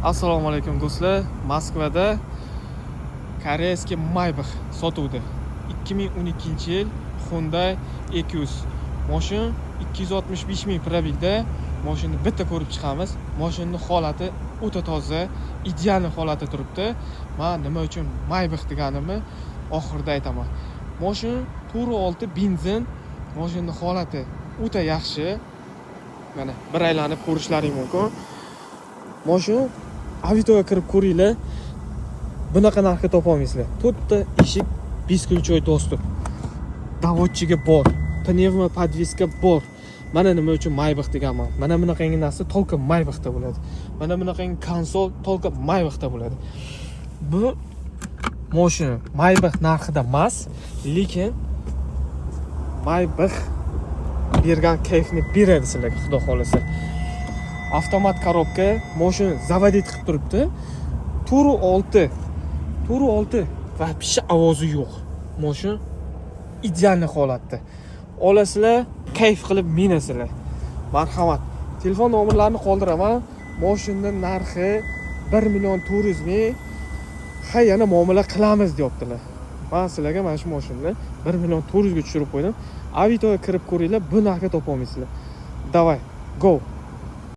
Assalomu alaykum, do'stlar. Moskvada корейский Maybach sotuvda. 2012-yil Hyundai Equus. Moshin 265 ming пробег da. Moshinni bitta ko'rib chiqamiz. Moshinning holati o'ta toza, идеальный holatda turibdi. Man nima uchun Maybach deganimni oxirida aytaman. Moshin 4.6 benzin. Moshinning holati o'ta yaxshi. Mana, bir aylanib ko'rishlaring mumkin. Moshin Avitoga kirib ko'ringlar. Bunaqa narxga topolmaysizlar. To'rtta eshik бесключевой доступ. Доводчик i bor. Пневмо подвеска bor. Mana nima uchun Maybach deganman. Mana bunaqangi narsa только Maybachda bo'ladi. Mana bunaqangi konsol только Maybachda bo'ladi. Bu mashina Maybach narxida emas, lekin Maybach bergan kayfni beradi sizlarga, xudo xohlasa. Avtomat коробка, mashina заводить qilib turibdi. 4.6, 4.6, вообще ovozi yo'q. Mashina идеальный holatda. Olasizlar, kayf qilib minasizlar. Marhamat. Telefon nomerlarini qoldiraman. Mashinaning narxi 1 million 400 ming. Ha, yana muomala qilamiz, deyaptilar. Man sizlarga mana shu mashinani 1 million 400 ga tushirib qo'ydim. Avitoga kirib ko'ringlar, bu narxga topolmaysizlar. Давай, go.